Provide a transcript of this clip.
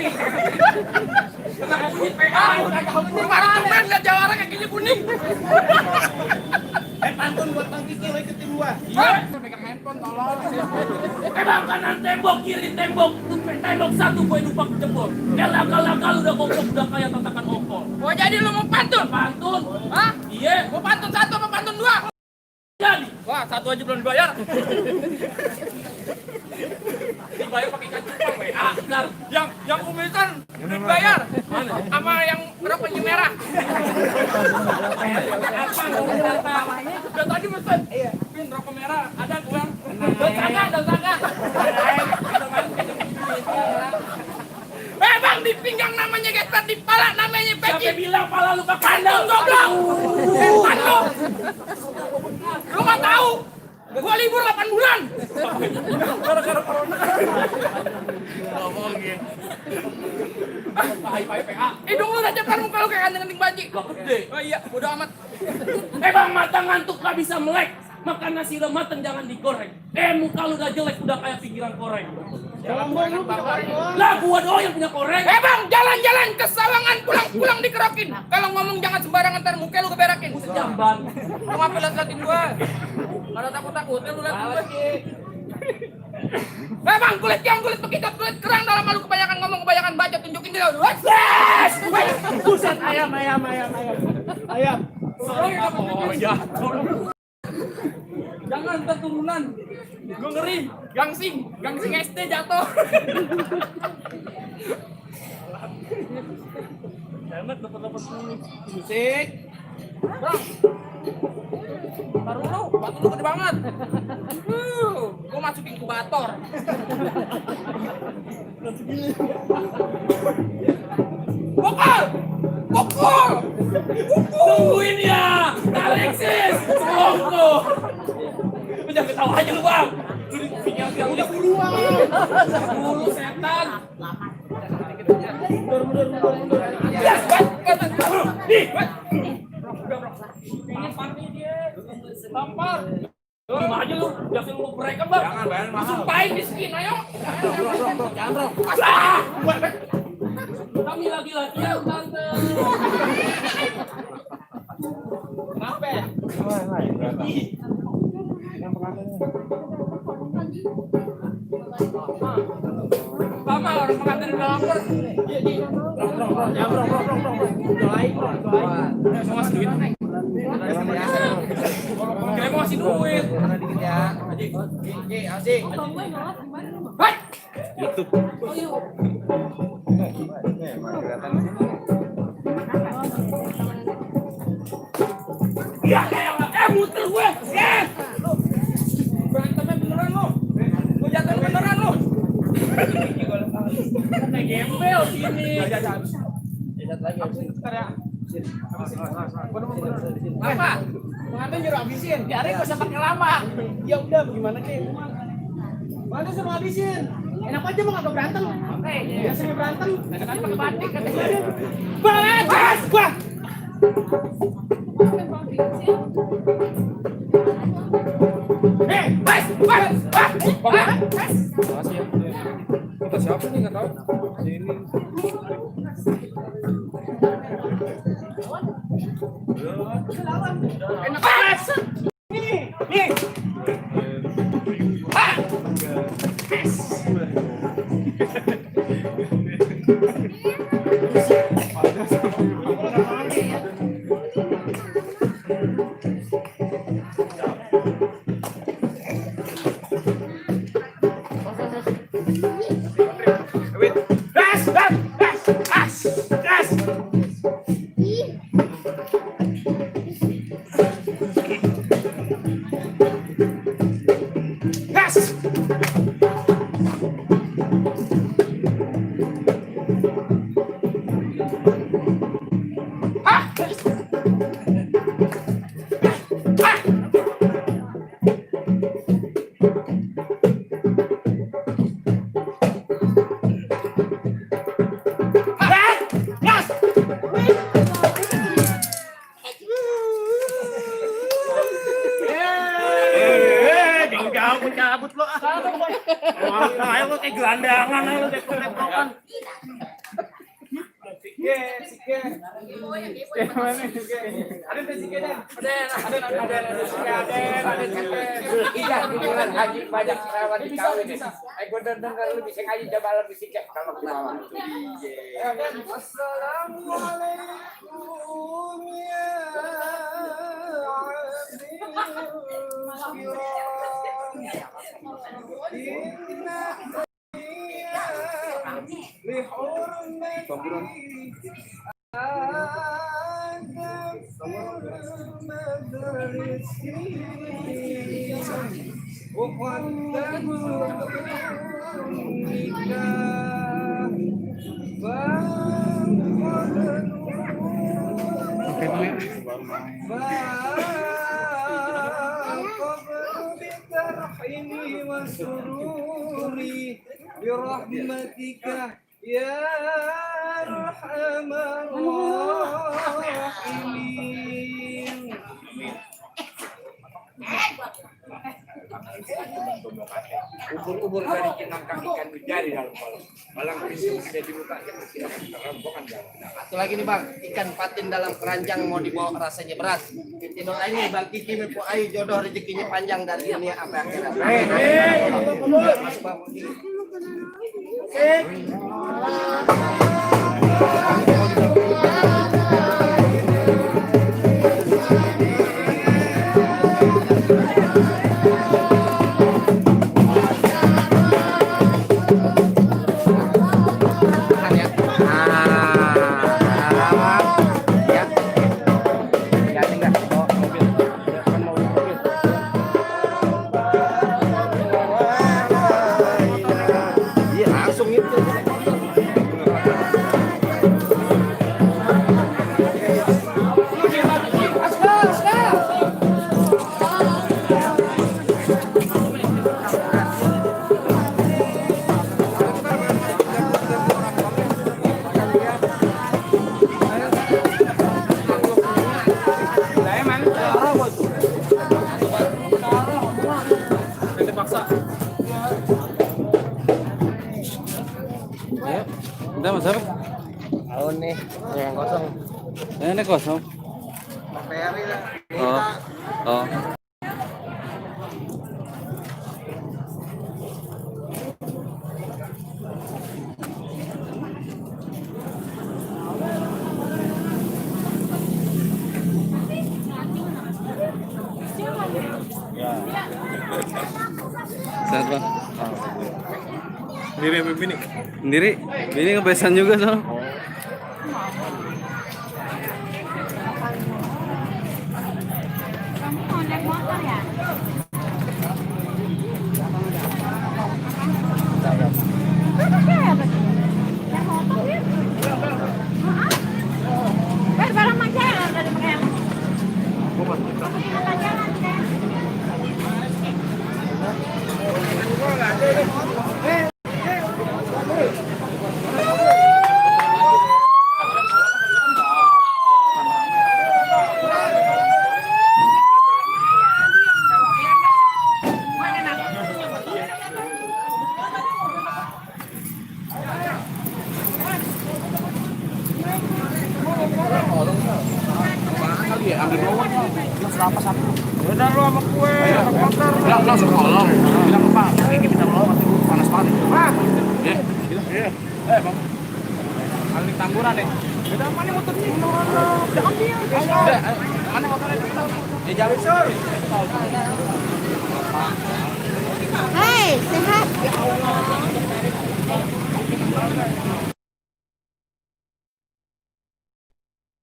kuning. Kenapa kuning PA? Kemarin lihat jawara kayak gini kuning. Pantun buat Bang Kiki lo ikutin gua. Iya. Pegang handphone tolong. Bang kanan tembok, kiri tembok. Tembok satu gue numpang jebol. Kalau udah goblok udah kayak tatakan ongkol. Oh jadi lu mau pantun? Pantun. Hah? Iya. Mau pantun satu apa pantun dua? Jadi. Wah, satu aja belum dibayar. Dibayar pakai kacang WA. Yang kumisan belum dibayar. Mana? Sama yang rokoknya merah. Apa? Udah tadi mesen. Iya. Pin rokok merah ada gua. Dan sangka. Bang di pinggang namanya gestar, di pala namanya peci. Siapa bilang pala lu ke kandang goblok? Pantun. Lu nggak tahu? Gua libur 8 bulan. Gara-gara corona. Ngomongin. Hai PA. Hidung lu aja kan muka lu kayak kandang banci. Gak gede. Oh iya, bodo amat. Bang mata ngantuk gak bisa melek. Makan nasi lemak jangan digoreng. Muka lu udah jelek udah kayak pinggiran koreng. Lah gua doang yang punya koreng. Bang, jalan-jalan ke Sawangan pulang dikerokin. Kalau ngomong jangan sembarangan ntar muka lu keberakin. Jamban. Lu ngapa liatin gua? Kalau takut-takutnya lu liat gua. Bang, kulit bekicot, kulit kerang dalam malu kebanyakan ngomong, kebanyakan baca, tunjukin dia. Buset ayam. Oh ya. Jangan keturunan. Gue ngeri. Gangsing SD jatuh. Hemat dapat musik. Bang. Baru lu, batu lu gede banget. Gua masuk inkubator. Pukul. Tungguin ya, Alexis. Tunggu. Lu jangan ketawa aja lu bang. Lu tinggal udah duluan. Dulu setan. Mundur. Ya, nih. Ini party dia. Tampar. Gimana aja lu? Biasin lu mereka bang. Jangan bayar mahal. Sumpahin miskin, ayo. Jangan bro. Kami lagi latihan tante. Kenapa? Mama orang pengantin udah lapar. Iya. Mau ngasih duit. Kira mau ngasih duit. Dikit ya. Asik. Hai. YouTube. Ya kayak muter gue. Berantemnya beneran lo. Gue jatuh beneran lo. Kayak gembel sini. Lihat lagi apa? Pengantin nyuruh habisin. Biarin gak usah pakai lama. Ya udah gimana sih? Mana suruh habisin? Enak aja mau kagak berantem. Biasanya berantem. Kan pakai batik katanya. Balas gua. Makasih ya. Kita siapa nih nggak tahu. Ini. Enak banget. Nih. Cabut lo. Ayo lo kayak gelandangan, ayo lo kayak Sike. Mana Sike? Ada Sike dan. Ada Sike. Iya, giliran haji banyak rawan di kawin nih. Gue dengar lu bisa ngaji jabal lebih sikit kalau ketawa. Assalamualaikum ya birahmatika ya arhamar rahimin. Ubur-ubur dari jenangkang ikan jari dalam kolam. Malang pisau sudah dibuka ya rombongan jalan. Satu lagi nih bang, ikan patin dalam keranjang mau dibawa rasanya berat. Kita doain nih bang Kiki Mepo Ayu jodoh rezekinya panjang dari dunia sampai akhirat. Masuk bang. Udah mas apa? Tahu nih, yang kosong. Ini kosong. Peri lah. Oh. Sehat bang. Sendiri apa bini? Sendiri. Ini kebiasaan juga soal. Kamu mau naik motor ya? Naik motor ya? Barang aja ya dari mereka. Udah lu sama kue, motor. Langsung kolong. Bilang Pak, ini kita mau panas banget. Pak. Iya. Bang. Aling tamburan nih. Udah mana motornya? Udah ambil. Udah, mana motornya? Di jalur sur. Hei, sehat.